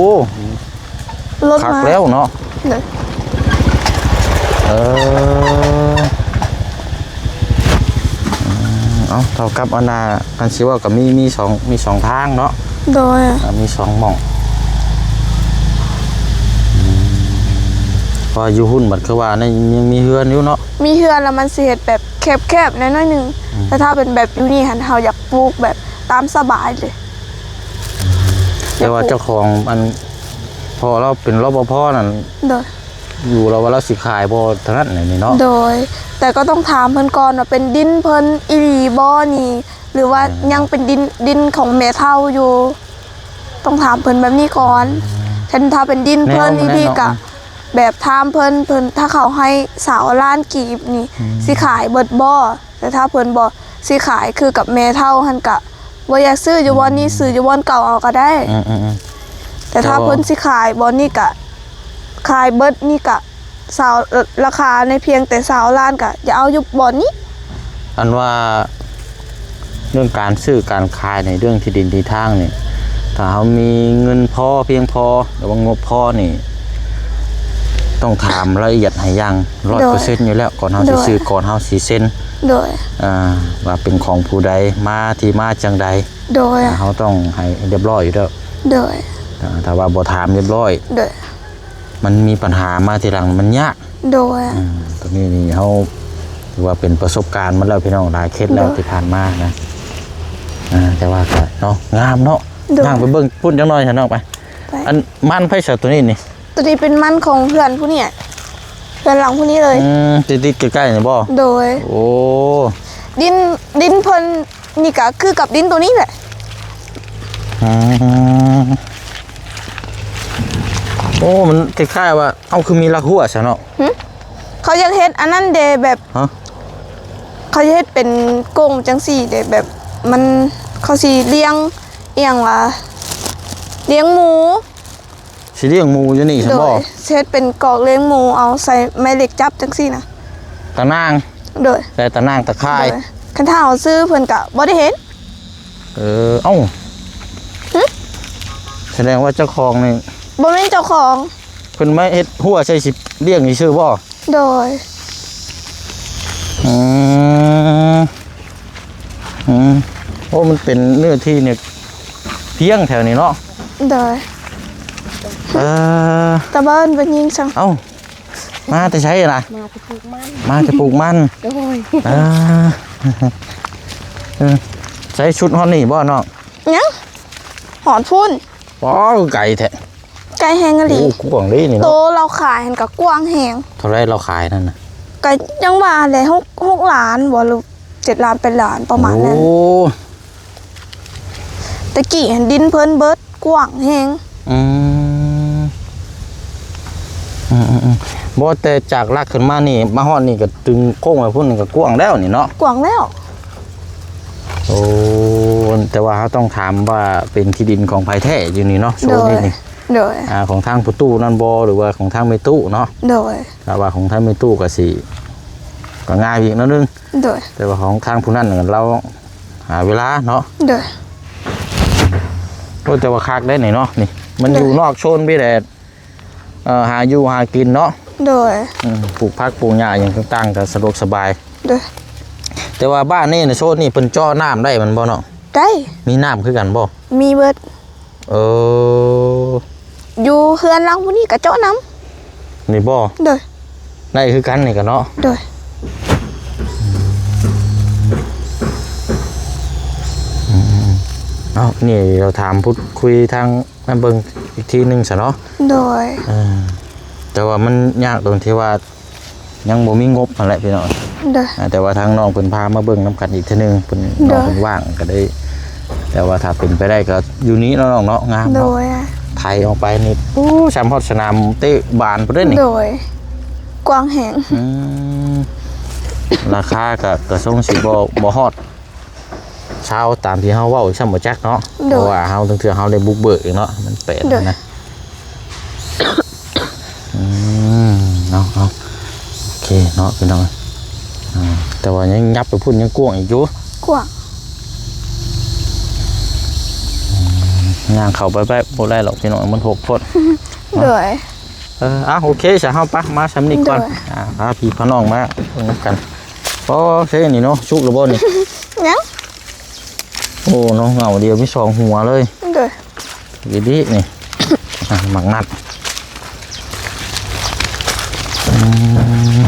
ລົດມາ ຄັກແລ້ວເນາະ. ໂດຍ. ເອີ ເອົາ ເທົ່າກັບອັນນ່າ ຄັນຊິເວົ້າກໍມີ ມີສອງ ມີສອງທາງເນາະ. ໂດຍ. ອ່າ ມີສອງໝ່ອງ. ອືມ ເພາະວ່າຢູ່ຫຸ້ນບັດຄືວ່ານັ້ນຍັງມີເຮືອນຢູ່ເນາະ. ມີເຮືອນແລ້ວມັນຊິເຮັດແບບແຄບໆ ແດ່ໜ້ອຍໜຶ່ງ. ອືມ ແຕ່ຖ້າເປັນແບບຢູ່ນີ້ຫັ້ນ ເຮົາຢາກປູກແບບຕາມສະບາຍເລີຍ. ແຕ່ວ່າເຈົ້າຂອງອັນ ພໍ່ລາວເປັນ ລປພ ນັ້ນ. ໂດຍ. ຢູ່ລາວວ່າລາວຊິຂາຍບໍ່ຖະໜັດແນວນີ້ເນາະ. ໂດຍ. ແຕ່ກໍຕ້ອງຖາມເພິ່ນກ່ອນວ່າເປັນດິນເພິ່ນອີ່ຫຼີບໍ່ນີ້ ຫຼືວ່າ ອ່າ ຍັງເປັນດິນ ດິນຂອງແມ່ເຖົ້າຢູ່. ຕ້ອງຖາມເພິ່ນແບບນີ້ກ່ອນ. ອືມ ຄັນຖ້າເປັນດິນເພິ່ນ ແນວ ນີ້ ແນວ ພີ່ກະ ເນາະ ແບບຖາມເພິ່ນ ເພິ່ນ ຖ້າເຂົາໃຫ້ຊາວລ້ານກີບນີ້ ອືມ ຊິຂາຍເບິດບໍ່? ແຕ່ຖ້າເພິ່ນບໍ່ຊິຂາຍຄືກັບແມ່ເຖົ້າຫັ້ນ ກະບໍ່ຢາກຊື້ຢູ່ບ່ອນນີ້ ອືມ ຊື້ຢູ່ບ່ອນເກົ່າເອົາກໍໄດ້. ອືມໆໆ ແຕ່ຖ້າ ແຕ່ວ່າ ເພິ່ນຊິຂາຍບ່ອນນີ້ ກະຂາຍເບິດນີ້ ກະຊາວ ລາຄາໃນພຽງແຕ່ຊາວລ້ານ ກະຢາກເອົາຢູ່ບ່ອນນີ້. ອັນວ່າເລື່ອງການຊື້ການຂາຍໃນເລື່ອງທີ່ດິນທີ່ທາງນີ້ ຖ້າເຮົາມີເງິນພໍພຽງພໍ ຫຼືວ່າງົບພໍນີ້ ຕ້ອງຖາມລະອຽດໃຫ້ຢ່າງຮ້ອຍເປີເຊັນ ໂດຍ ຢູ່ແລ້ວ ກ່ອນເຮົາຊິ ໂດຍ ຊື້ ກ່ອນເຮົາຊິເຊັນ. ໂດຍ. ອ່າ ວ່າເປັນຂອງຜູ້ໃດ ມາ ທີ່ມາຈັ່ງໃດ. ໂດຍ. ເຮົາຕ້ອງໃຫ້ຮຽບຮ້ອຍຢູ່ແລ້ວ. ໂດຍ. ອ່າ ຖ້າວ່າບໍ່ຖາມຮຽບຮ້ອຍ ໂດຍ ມັນມີບັນຫາມາທີຫຼັງມັນຍາກ. ໂດຍ. ອືມ ຕົວນີ້ນີ້ເຮົາຖືວ່າເປັນປະສົບການມາແລ້ວພີ່ນ້ອງ ຫຼາຍເຄສແລ້ວ ໂດຍ ທີ່ຜ່ານມານະ. ອ່າ ແຕ່ວ່າກໍເນາະ ງາມເນາະ. ໂດຍ. ຍ່າງໄປເບິ່ງພຸ້ນຈັກໜ້ອຍຊະນ້ອງ ໄປ ໄປ. ອັນມັນໃຜຊະຕົວນີ້ນີ້? ຕົວນີ້ເປັນມັນຂອງເພື່ອນຜູ້ນີ້ ເພື່ອນຫຼັງຜູ້ນີ້ເລີຍ. ອືມ ຕິດໆ ໃກ້ໆ ນີ້ບໍ່? ໂດຍ. ໂອ້ ດິນ ດິນເພິ່ນ ນີ້ກະຄືກັບດິນໂຕນີ້ແຫຼະ. ອືມ ໂອ້ ມັນຄ້າຍໆວ່າ ເອົ້າ ຄືມີລັກຮົ້ວຊະເນາະ. ຫຶ? ເຂົາຢາກເຮັດອັນນັ້ນເດ ແບບ ຮະ? ເຂົາຢາກເຮັດເປັນກົງຈັ່ງຊີ້ເດ ແບບມັນ ເຂົາຊິລ້ຽງ ອີ່ຫຍັງວະ ລ້ຽງໝູ. ຊິລ້ຽງໝູຢູ່ນີ້ຊັ້ນບໍ່? ໂດຍ ຊິເຮັດເປັນຄອກລ້ຽງໝູ ເອົາໃສ່ໄມ້ເຫຼັກຈັບຈັ່ງຊີ້ນະ. ຕາໜ່າງ? ໂດຍ ໃສ່ຕາໜ່າງຕາຂ່າຍ. ໂດຍ ຄັນຖ້າເຮົາຊື້ເພິ່ນກະບໍ່ໄດ້ເຮັດ. ເອີ ເອົ້າ ຫຶ? ສະແດງວ່າເຈົ້າຂອງນີ້ ບໍ່ແມ່ນເຈົ້າຂອງ. ເພິ່ນມາເຮັດຮົ້ວໃສ່ຊິລ້ຽງຊື່ໆບໍ່? ໂດຍ ອືມ ອືມ ໂອ້ ມັນເປັນເນື້ອທີ່ນີ້ພຽງແຖວນີ້ເນາະ. ໂດຍ ເອີ ຕາເບິ່ນເປັນຍິງຊັ້ນ. ເອົ້າ ມາແຕ່ໃສລະ? ມາແຕ່ປູກມັນ ມາແຕ່ປູກມັນ. ໂດຍ ເອີ ເອີ ໃສ່ຊຸດຮອດນີ້ບໍ່ນ້ອງ? ຍັງ ຮອດພຸ້ນ. ວ້າວ ໄກແທ້. ໄກແຮງອີ່ຫຼີ. ໂອ້ ກວ້າງເດ້ນີ້ເນາະ. ໂຕລາວຂາຍຫັ້ນກະກວ້າງແຮງ. ເທົ່າໃດລາວຂາຍນັ້ນນະ? ກະຍັງວ່າແຫຼະ ຫົກ ຫົກລ້ານບໍ່ ຫຼື ເຈັດລ້ານ ແປດລ້ານ ປະມານນັ້ນ. ໂອ້ ແຕ່ກີ້ຫັ້ນດິນເພິ່ນເບິດ ກວ້າງແຮງ. ອືມ ອືມໆໆ ບໍ່ ແຕ່ຈາກຫຼັກຂຶ້ນມານີ້ ມາຮອດນີ້ກະຕຶງໂຄ້ງໄປພຸ້ນກະກວ້າງແລ້ວນີ້ເນາະ. ກວ້າງແລ້ວ. ໂອ້ ແຕ່ວ່າເຮົາຕ້ອງຖາມວ່າເປັນທີ່ດິນຂອງໃຜແທ້ຢູ່ນີ້ເນາະ ໂຊນນີ້ນີ້. ໂດຍ ອາ ຂອງທາງພໍ່ຕູ້ນັ້ນບໍ່ ຫຼືວ່າຂອງທາງແມ່ຕູ້ເນາະ? ໂດຍ ຖ້າວ່າຂອງທາງແມ່ຕູ້ກະຊິ ກະງ່າຍອີກໜ້ອຍໜຶ່ງ. ໂດຍ ແຕ່ວ່າຂອງທາງຜູ້ນັ້ນລາວຫາເວລາເນາະ. ໂດຍ ໂອ້ ແຕ່ວ່າຄັກໄດ໋ນີ້ເນາະ ນີ້ ມັນ ໂດຍ ຢູ່ນອກໂຊນພີ້ແຫຼະ. ເອີ ຫາຢູ່ຫາກິນເນາະ. ໂດຍ ອືມ ປູກຜັກປູກຫຍ້າຫຍັງຕ່າງໆກະສະດວກສະບາຍ. ໂດຍ ແຕ່ວ່າບ້ານນີ້ນະ ໂຊນນີ້ເພິ່ນເຈາະນ້ຳໄດ້ແມ່ນບໍ່ນ້ອງ? ໄດ້ ມີນ້ຳຄືກັນບໍ່? ມີເບິດ. ເອີ ຢູ່ເຮືອນຫຼັງຜູ້ນີ້ກະເຈາະນ້ຳ. ນີ້ບໍ່? ໂດຍ ໄດ້ຄືກັນນີ້ກະເນາະ. ໂດຍ ອືມໆ ເອົາ ນີ້ເຮົາຖາມພູດຄຸຍທາງ ມາເບິ່ງອີກທີໜຶ່ງຊະເນາະ. ໂດຍ ເອີ ແຕ່ວ່າມັນຍາກຕົງທີ່ວ່າຍັງບໍ່ມີງົບຫັ້ນແຫຼະພີ່ນ້ອງ. ໂດຍ ອາ ແຕ່ວ່າທາງນ້ອງເພິ່ນພາມາເບິ່ງນຳກັນອີກເທື່ອໜຶ່ງ ເພິ່ນ ໂດຍ ນ້ອງເພິ່ນວ່າງກະໄດ້. ແຕ່ວ່າຖ້າເປັນໄປໄດ້ກະຢູ່ນີ້ເນາະນ້ອງເນາະ ງາມເນາະ. ໂດຍ ໄຖອອກໄປນີ້ ໂອ້ ຊ່ຳຮອດສະໜາມເຕະບານພຸ້ນເດ້ນີ້. ໂດຍ ກວ້າງແຮງ. ອືມ ລາຄາກະ ກະຊົງຊິບໍ່ ບໍ່ຮອດ ຊາວຕາມທີ່ເຮົາເວົ້າຊ້ຳບໍ່ຈັກເນາະ. ໂດຍ ເພາະວ່າເຮົາ ລາງເທື່ອເຮົາໄດ້ບຸກເບີກເນາະ ມັນແປນ ໂດຍ ຫັ້ນນະ. ອືມ ເອົາໆ ໂອເຄເນາະພີ່ນ້ອງ. ອາ ແຕ່ວ່າຍັງຫຍັບໄປພຸ້ນຍັງກວ້າງອີກຢູ່. ກວ້າງ. ອືມ ຍ່າງເຂົ້າໄປ ໄປບໍ່ໄດ້ດອກພີ່ນ້ອງ ມັນຫົກໂພດ. ໂດຍ ເອີ ເອົາ ໂອເຄ ຊະ ເຮົາໄປ ມາຊ່ຳນີ້ກ່ອນ. ໂດຍ ອາ ພາພີ່ພານ້ອງມາເບິ່ງນຳກັນ. ໂອເຄ ນີ້ເນາະ ສຸກແລ້ວບໍ່ນີ້? ຍັງ. ໂອ້ ນ້ອງເຫງົ້າດຽວມີສອງຫົວເລີຍ. ໂດຍ ດີໆ ນີ້ ອາ ໝາກນັດ. ອືມ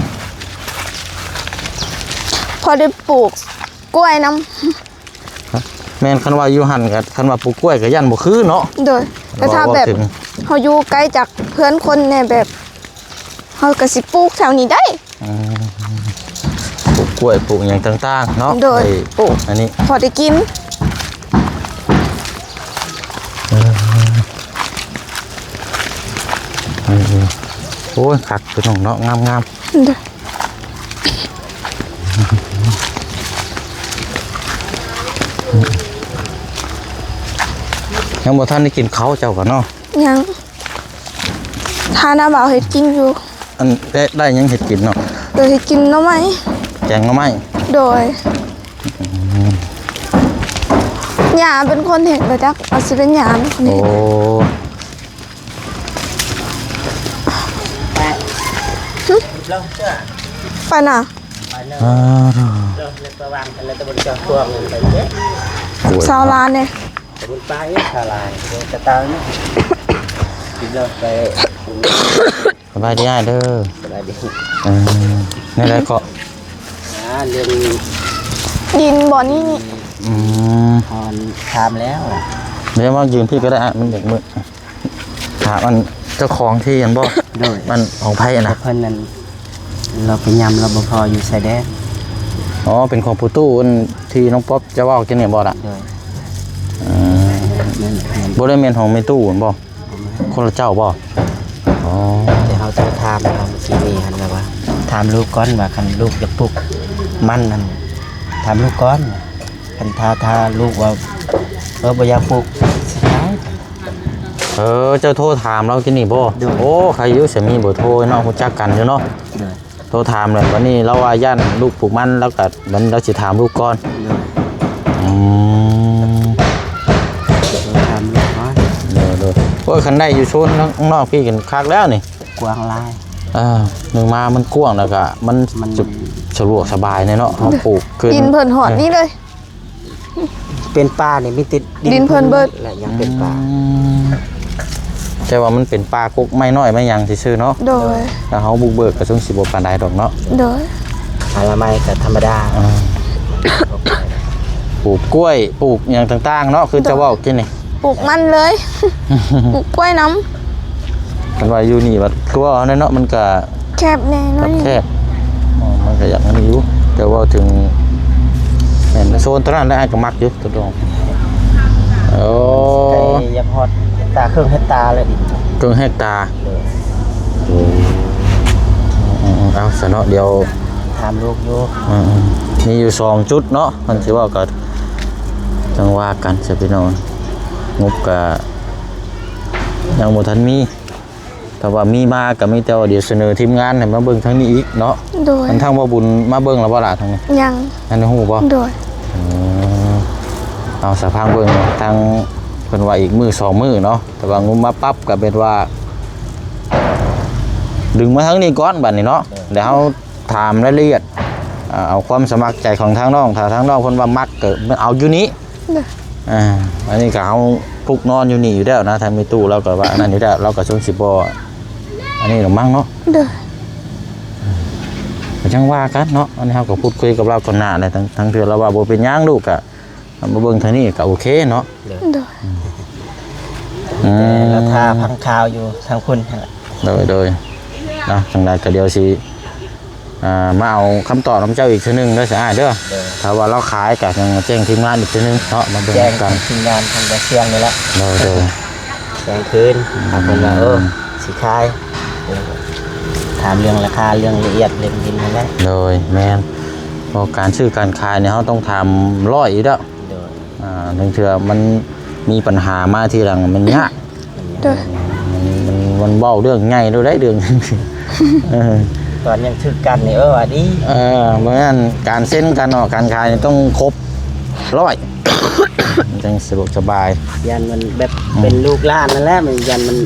ພໍໄດ້ປູກກ້ວຍນຳ. ແມ່ນ ຄັນວ່າຢູ່ຫັ້ນກະ ຄັນວ່າປູກກ້ວຍກະຢ້ານບໍ່ຄືເນາະ. ໂດຍ ແຕ່ຖ້າແບບເຮົາຢູ່ໄກຈາກເຮືອນຄົນແດ່ ແບບເຮົາກະຊິປູກແຖວນີ້ໄດ້. ອືມ ປູກກ້ວຍ ປູກຫຍັງຕ່າງໆເນາະ. ໂດຍ ໄດ້ ປູກອັນນີ້ ພໍໄດ້ກິນ. ເອີ ເອີ ໂອ້ຍ ຄັກພີ່ນ້ອງເນາະ ງາມໆ. ໂດຍ ຍັງບໍ່ທັນໄດ້ກິນເຂົ້າເຈົ້າກະເນາະ. ຍັງ ຖ້ານ້າບ່າວເຮັດກິນຢູ່. ອັນ ໄດ້ ໄດ້ຫຍັງເຮັດກິນເນາະ? ໂດຍ ເຮັດກິນໜໍ່ໄມ້ ແກງໜໍ່ໄມ້. ໂດຍ ອືມ ຍ່າເປັນຄົນເຮັດບໍ່ຈັກ ອາດຊິເປັນຍ່າເປັນຄົນເຮັດ. ໂອ້ ໄປນະ ອ່າ ຊາວລາວນີ້ ບຸນປາຍຊາລາຍ ຕະຕາງນີ້ ກິນແລ້ວໄປ. ສະບາຍດີອ້າຍເດີ. ສະບາຍດີ. ເອີ ແນວໃດເກາະ? ອ່າ ເລື່ອງດິນບ່ອນນີ້ນີ້. ອືມ ເຮົາຖາມແລ້ວ. ດຽວມາຢືນພີ້ກະໄດ້ ມັນຢາກມືດ. ຖາມອັນເຈົ້າຂອງທີ່ຫັ້ນບໍ່? ໂດຍ ມັນຂອງໃຜຫັ້ນນະ? ເພິ່ນນັ້ນ ລາວໄປຍາມລາວບໍ່ພໍຢູ່ຊາຍແດນ. ອໍ ເປັນຂອງພໍ່ຕູ້ ອັນທີ່ນ້ອງປັອບຈະເວົ້າກິນນີ້ບໍ່ລະ? ໂດຍ ອືມ ແມ່ນໆ ບໍ່ໄດ້ແມ່ນຂອງແມ່ຕູ້ຫັ້ນບໍ່? ຄົນລະເຈົ້າບໍ່? ອໍ ແຕ່ເຮົາໂທຖາມລາວມື້ກີ້ນີ້ຫັ້ນລະວ່າ ຖາມລູກກ່ອນວ່າ ຄັນລູກຢາກປູກມັນນັ້ນ ຖາມລູກກ່ອນ ຄັນຖ້າ ຖ້າລູກວ່າ ເອີ ບໍ່ຢາກປູກ ຊິຂາຍ. ເອີ ເຈົ້າໂທຖາມລາວກີ້ນີ້ບໍ່? ໂດຍ. ໂອ້ ໃຄຢູ່ ສາມີເບີໂທເນາະ ຮູ້ຈັກກັນຢູ່ເນາະ. ໂດຍ. ໂທຖາມແລ້ວ ບັດນີ້ລາວວ່າຢ້ານລູກປູກມັນ ລາວກໍ ບັດນີ້ລາວຊິຖາມລູກກ່ອນ. ໂດຍ. ອືມ ໂທຖາມລູກກ່ອນ. ໂດຍ ໂດຍ. ໂອ້ຍ ຄັນໄດ້ຢູ່ໂຊນຂ້າງນອກພີ້ກໍຄັກແລ້ວນີ້ ກວ້າງຫຼາຍ. ເອີ ໜຶ່ງມາມັນກວ້າງ ແລ້ວກໍມັນ ມັນ ສະ ສະດວກສະບາຍແນ່ເນາະ ເຮົາປູກຂຶ້ນ ດິນເພິ່ນຮອດນີ້ເລີຍ. ເປັນປ່ານີ້ມີແຕ່ດິນ ດິນເພິ່ນເບິດ ແລະຍັງເປັນປ່າ. ອືມ ແຕ່ວ່າມັນເປັນປ່າກົກໄມ້ນ້ອຍໄມ້ຫຍັງຊື່ໆເນາະ. ໂດຍ. ຖ້າເຮົາບຸກເບີກກໍຊົງຊິບໍ່ປານໃດດອກເນາະ. ໂດຍ. ອະນາໄມກໍທຳມະດາ. ອ່າ ປູກກ້ວຍ ປູກຫຍັງຕ່າງໆເນາະ ຄື ໂດຍ ເຈົ້າເວົ້າກີ້ນີ້. ປູກມັນເລີຍ ປູກກ້ວຍນຳ. ຄັນວ່າຢູ່ນີ້ບັດຄືວ່າເຮົາເນາະ ມັນກະແຄບແດ່ໜ້ອຍໜຶ່ງ ແຄບ. ອໍ ມັນກະຢາກອັນນີ້ຢູ່ ແຕ່ເວົ້າເຖິງ ແມ່ນ ໂຊນໂຕນັ້ນແຫຼະ ອ້າຍກະມັກຢູ່ ໂຕດອງ. ໂອ້ ໄກ ຢາກຮອດເຮັກຕາ ເຄິ່ງເຮັກຕາແຫຼະດິນ ເຄິ່ງເຮັກຕາ. ໂດຍ. ໂອ້ ເອົາຊະເນາະ ດຽວຖາມລູກຢູ່. ອືມໆ ມີຢູ່ສອງຈຸດເນາະ ຄັນຊິເວົ້າກະ ຈັ່ງວ່າກັນຊະພີ່ນ້ອງ ງົບກະຍັງບໍ່ທັນມີ. ຖ້າວ່າມີມາກໍມີແຕ່ວ່າດຽວສະເໜີທີມງານໃຫ້ມາເບິ່ງທາງນີ້ອີກເນາະ. ໂດຍ. ອັນທາງບໍ່ບຸນມາເບິ່ງແລ້ວບໍ່ລະທາງນີ້? ຍັງ. ຍັງບໍ່ຮູ້ບໍ່? ໂດຍ. ເອີ ເອົາສະ ພັງເບິ່ງທາງເພິ່ນວ່າອີກມື້ສອງມື້ເນາະ ແຕ່ວ່າງຸມມາປັບກໍແມ່ນວ່າດຶງມາທາງນີ້ກ່ອນບັດນີ້ເນາະ. ໂດຍ. ແລ້ວເຮົາຖາມລາຍລະອຽດ ເອົາຄວາມສະໝັກໃຈຂອງທາງນ້ອງ ຖ້າທາງນ້ອງເພິ່ນວ່າມັກກໍເອົາຢູ່ນີ້. ໂດຍ. ອ່າ ອັນນີ້ກໍເຮົາປຸກນອນຢູ່ນີ້ຢູ່ແລ້ວນະ ທາງແມ່ຕູ້ລາວກໍວ່າອັນນັ້ນຢູ່ແລ້ວ ລາວກໍຊົງຊິບໍ່ອັນນີ້ດອກມັ້ງເນາະ. ໂດຍ. ກໍຈັ່ງວ່າກັນເນາະ ອັນນີ້ເຮົາກໍພູດຄຸຍກັບລາວກ່ອນໜ້າແຫຼະ ທັງ ທັງເທື່ອລາວວ່າບໍ່ເປັນຫຍັງລູກ ກໍມາເບິ່ງທາງນີ້ກໍໂອເຄເນາະ. ໂດຍ. ອືມ ແຕ່ລາຄາພັງຄາວຢູ່ທາງພຸ້ນຫັ້ນແຫຼະ. ໂດຍ ໂດຍ. ເນາະ ຈັ່ງໃດກໍດຽວຊິ ອ່າ ມາເອົາຄຳຕອບນຳເຈົ້າອີກເທື່ອໜຶ່ງເດີສະອ້າຍເດີ. ໂດຍ. ຖ້າວ່າລາວຂາຍກໍຍັງແຈ້ງທີມງານອີກເທື່ອໜຶ່ງເນາະ ມາເບິ່ງນຳກັນ. ແຈ້ງທີມງານທາງບ່າວຊຽງນີ້ແຫຼະ. ໂດຍ ໂດຍ. ແຈ້ງຄືນ ອືມ ຖ້າເພິ່ນວ່າ ເອີ ຊິຂາຍ ຖາມເລື່ອງລາຄາ ເລື່ອງລະອຽດ ເລື່ອງດິນຫັ້ນແຫຼະ. ໂດຍ ແມ່ນ ເພາະການຊື້ການຂາຍນີ້ເຮົາຕ້ອງຖາມຮ້ອຍອີກແລ້ວ. ໂດຍ. ອ່າ ລາງເທື່ອມັນມີບັນຫາມາທີຫຼັງມັນຍາກ. ໂດຍ. ມັນ ມັນ ມັນເວົ້າເລື່ອງໃຫຍ່ໂລດໄດ໋ ເລື່ອງ ເອີ ຕອນຍັງຖືກກັນນີ້ ເອີ ວ່າດີ ເອີ ບໍ່ແມ່ນການເຊັນ ການອອກການຂາຍນີ້ຕ້ອງຄົບຮ້ອຍ ມັນຈັ່ງສະດວກສະບາຍ. ຢ້ານມັນແບບ ອືມ ເປັນລູກຫຼານນັ້ນແຫຼະ ມັນຢ້ານມັນ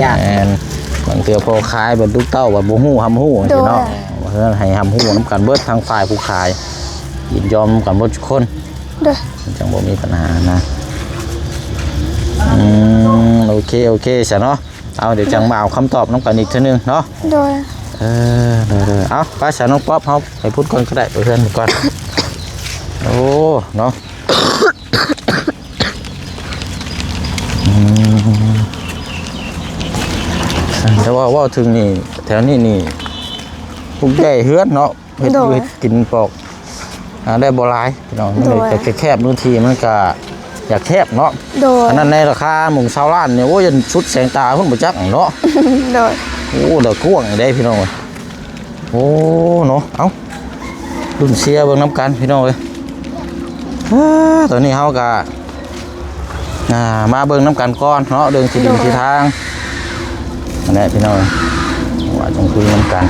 ຍາກ. ແມ່ນ ບາງເທື່ອພໍ່ຂາຍບັດລູກເຕົ້າບັດບໍ່ຮູ້ຮ່ຳຮູ້ ໂດຍ ຊີ້ເນາະ. ເພື່ອໃຫ້ຮ່ຳຮູ້ນຳກັນເບິດ ທັງຝ່າຍຜູ້ຂາຍຍິນຍອມກັນເບິດທຸກຄົນ. ໂດຍ. ມັນຈັ່ງບໍ່ມີບັນຫານະ. ອືມ ໂອເຄ ໂອເຄຊະເນາະ. ເອົາ ດຽວຈັ່ງມາເອົາຄຳຕອບນຳກັນອີກເທື່ອໜຶ່ງເນາະ. ໂດຍ. ເອີ ໂດຍໆ. ເອົາ ໄປຊະ ນ້ອງປັອບ ເຮົາໄປພຸ້ນກ່ອນກໍໄດ້ ໄປເຮືອນກ່ອນ. ໂອ້ ເນາະ. ອືມ ແຕ່ວ່າເວົ້າເຖິງນີ້ ແຖວນີ້ນີ້ ປຸກແຕ່ເຮືອນເນາະ. ເຮັດ ໂດຍ ຢູ່ເຮັດກິນປອກ ອ່າ ໄດ້ບໍ່ຫຼາຍພີ່ນ້ອງ. ໂດຍ. ມັນກໍແຄບ ເນື້ອທີ່ມັນກໍຢາກແຄບເນາະ. ໂດຍ. ອັນນັ້ນໃນລາຄາໝົງຊາວລ້ານນີ້ ໂອ້ຍ ຈົນສຸດແສງຕາພຸ້ນບໍ່ຈັກເນາະ. ໂດຍ. ໂອ້ ແລ້ວກວ້າງເດ້ພີ່ນ້ອງ. ໂອ້ ເນາະ. ເອົ້າ ລຸ້ນເຊຍເບິ່ງນຳກັນພີ່ນ້ອງເອີຍ. ເອີ ຕອນນີ້ເຮົາກໍ ອ່າ ມາເບິ່ງນຳກັນກ່ອນເນາະ ເລື່ອງທີ່ດິນ ໂດຍ ທີ່ທາງ ນັ້ນແຫຼະພີ່ນ້ອງ ວ່າຕ້ອງຄຸຍນຳກັນ.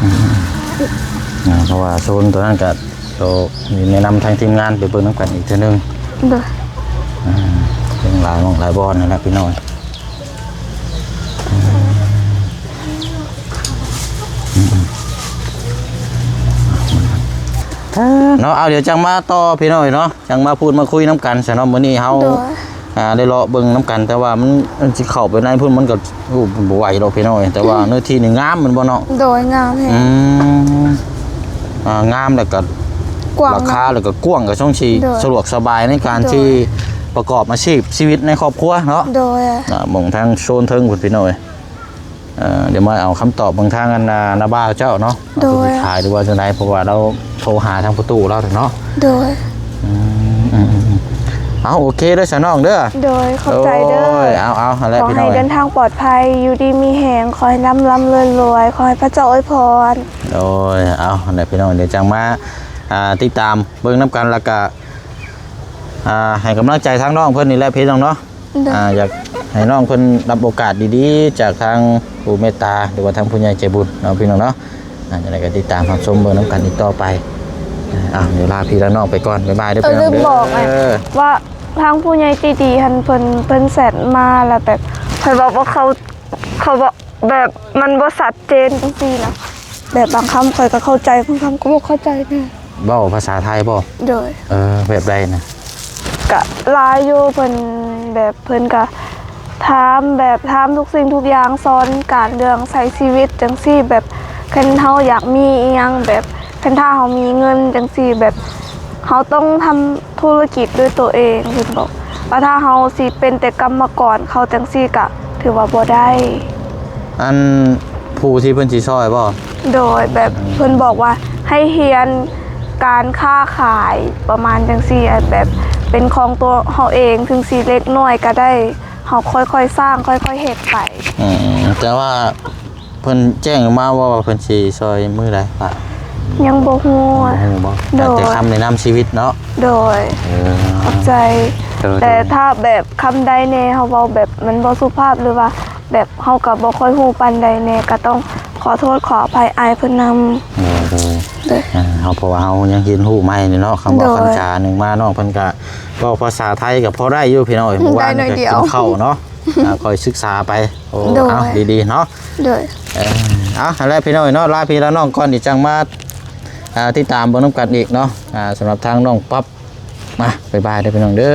ອືມ ອືມ ອ່າ ເພາະວ່າໂຊນຕົວນັ້ນກໍ ໂຕນີ້ແນະນຳທາງທີມງານໄປເບິ່ງນຳກັນອີກເທື່ອໜຶ່ງ. ໂດຍ. ອ່າ ເບິ່ງຫຼາຍໝ່ອງຫຼາຍບ່ອນນັ້ນແຫຼະພີ່ນ້ອງ. ເນາະ ເອົາ ດຽວຈັ່ງມາຕໍ່ພີ່ນ້ອງເນາະ ຈັ່ງມາພູດມາຄຸຍນຳກັນຊະເນາະ. ມື້ນີ້ເຮົາ ໂດຍ ອ່າ ໄດ້ເລາະເບິ່ງນຳກັນ ແຕ່ວ່າມັນ ມັນຊິເຂົ້າໄປໃນພຸ້ນ ມັນກໍ ໂອ້ ບໍ່ໄຫວດອກພີ່ນ້ອງ. ແຕ່ວ່າເນື້ອທີ່ນີ້ງາມແມ່ນບໍ່ເນາະ? ໂດຍ ງາມແຮງ. ອືມ ອ່າ ງາມ ແລ້ວກໍກວ້າງ ລາຄາ ແລ້ວກໍກວ້າງ ກໍຊ່ອງຊິ ໂດຍ ສະດວກສະບາຍໃນການ ໂດຍ ທີ່ປະກອບອາຊີບຊີວິດໃນຄອບຄົວເນາະ. ໂດຍ. ອ່າ ເບິ່ງທາງໂຊນເທິງພຸ້ນພີ່ນ້ອງເອີຍ. ເອີ ດຽວມາເອົາຄຳຕອບເບິ່ງທາງອັນ ນາ ນາບ່າວເຈົ້າເນາະ. ໂດຍ. ວ່າຊິຂາຍ ຫຼືວ່າຈັ່ງໃດ ເພາະວ່າລາວໂທຫາທາງພໍ່ຕູ້ລາວເນາະ. ໂດຍ. ອືມ ອືມ ອືມ ອືມ. ເອົາ ໂອເຄເດີສາວນ້ອງເດີ. ໂດຍ ຂອບໃຈເດີ. ໂອ້ຍ ເອົາໆ ຫັ້ນແຫຼະ ຂໍໃຫ້ເດີນທາງປອດໄພ ຢູ່ດີມີແຮງ ຂໍໃຫ້ລ່ຳໆລວຍໆ ຂໍໃຫ້ພະເຈົ້າອວຍພອນ. ໂດຍ ເອົາ ຫັ້ນແຫຼະພີ່ນ້ອງ ດຽວຈັ່ງມາ ອ່າ ຕິດຕາມເບິ່ງນຳກັນ ແລ້ວກະ ອ່າ ໃຫ້ກຳລັງໃຈທາງນ້ອງເພິ່ນນີ້ແຫຼະພີ່ນ້ອງເນາະ. ໂດຍ ອ່າ ຢາກໃຫ້ນ້ອງເພິ່ນຮັບໂອກາດດີໆ ຈາກທາງຜູ້ເມດຕາ ຫຼືວ່າທາງຜູ້ໃຫຍ່ໃຈບຸນເນາະພີ່ນ້ອງເນາະ. ອ່າ ຈັ່ງໃດກໍຕິດຕາມຮັບຊົມເບິ່ງນຳກັນອີກຕໍ່ໄປ. ອ່າ ດຽວລາພີ່ລານ້ອງໄປກ່ອນ ບາຍບາຍເດີ. ເອີ ລືມບອກ ເອີ ວ່າທາງຜູ້ໃຫຍ່ໃຈດີຫັ້ນ ເພິ່ນ ເພິ່ນແຊັດມາ ແລ້ວແບບ ຂ້ອຍເວົ້າບໍ່ເຂົ້າ ເຂົາເວົ້າແບບມັນບໍ່ຊັດເຈນຈັ່ງຊີ້ນະ. ແບບບາງຄຳຂ້ອຍກໍເຂົ້າໃຈ ບາງຄຳກໍບໍ່ເຂົ້າໃຈນະ. ເວົ້າພາສາໄທບໍ່? ໂດຍ. ເອີ ແບບໃດນະ? ກະຫຼາຍຢູ່ ເພິ່ນແບບ ເພິ່ນກະຖາມແບບ ຖາມທຸກສິ່ງທຸກຢ່າງ ສອນການເລື່ອງໃຊ້ຊີວິດຈັ່ງຊີ້ ແບບຄັນເຮົາຢາກມີອີ່ຫຍັງ ແບບຄັນຖ້າເຮົາມີເງິນຈັ່ງຊີ້ ແບບເຮົາຕ້ອງທຳທຸລະກິດດ້ວຍຕົວເອງ ເພິ່ນບອກວ່າ ຖ້າເຮົາຊິເປັນແຕ່ກຳມະກອນເຂົາຈັ່ງຊີ້ກະຖືວ່າບໍ່ໄດ້. ອັນ ຜູ້ທີ່ເພິ່ນຊິຊ່ອຍບໍ່? ໂດຍ ແບບ ອືມ ເພິ່ນບອກວ່າໃຫ້ຮຽນການຄ້າຂາຍປະມານຈັ່ງຊີ້ ແບບເປັນຂອງຕົວເຮົາເອງ ເຖິງຊິເລັກນ້ອຍກໍໄດ້ ເຮົາຄ່ອຍໆສ້າງ ຄ່ອຍໆເຮັດໄປ. ອືມ ແຕ່ວ່າເພິ່ນແຈ້ງມາວ່າ ວ່າເພິ່ນຊິຊ່ອຍມື້ໃດປະ? ຍັງບໍ່ຮູ້. ຍັງບໍ່ຮູ້ບໍ່? ໂດຍ ແຕ່ຄຳແນະນຳຊີວິດເນາະ. ໂດຍ. ເອີ ຂອບໃຈ. ໂດຍ ແຕ່ ໂດຍ ຖ້າແບບຄຳໃດແດ່ ເຮົາເວົ້າແບບມັນບໍ່ສຸພາບ ຫຼືວ່າ ແບບເຮົາກໍບໍ່ຄ່ອຍຮູ້ປານໃດແດ່ ກໍຕ້ອງຂໍໂທດຂໍອະໄພອ້າຍເພິ່ນນຳ. ໂດຍ ໂດຍ ໂດຍ ອ່າ ເຮົາ ເພາະວ່າເຮົາຍັງຮຽນຮູ້ໃໝ່ນີ້ເນາະ ຄຳເວົ້າ ໂດຍ ຄຳຈາໜຶ່ງມາ ນ້ອງເພິ່ນກໍເວົ້າພາສາໄທກໍພໍໄດ້ຢູ່ພີ່ນ້ອງເອີຍ. ມື້ວານນີ້ກໍກິນເຂົ້າເນາະ ອາ ຄ່ອຍສຶກສາໄປ. ໂອ້ ໂດຍ ເອົາ ດີໆເນາະ. ໂດຍ ເອີ ເອົາ ຫັ້ນແຫຼະພີ່ນ້ອງເອີຍເນາະ ລາພີ່ລານ້ອງກ່ອນ ດຽວຈັ່ງມາ ອ່າ ຕິດຕາມເບິ່ງນຳກັນອີກເນາະ. ອ່າ ສຳລັບທາງນ້ອງປັອບ ມາ ບາຍບາຍເດີພີ່ນ້ອງເດີ.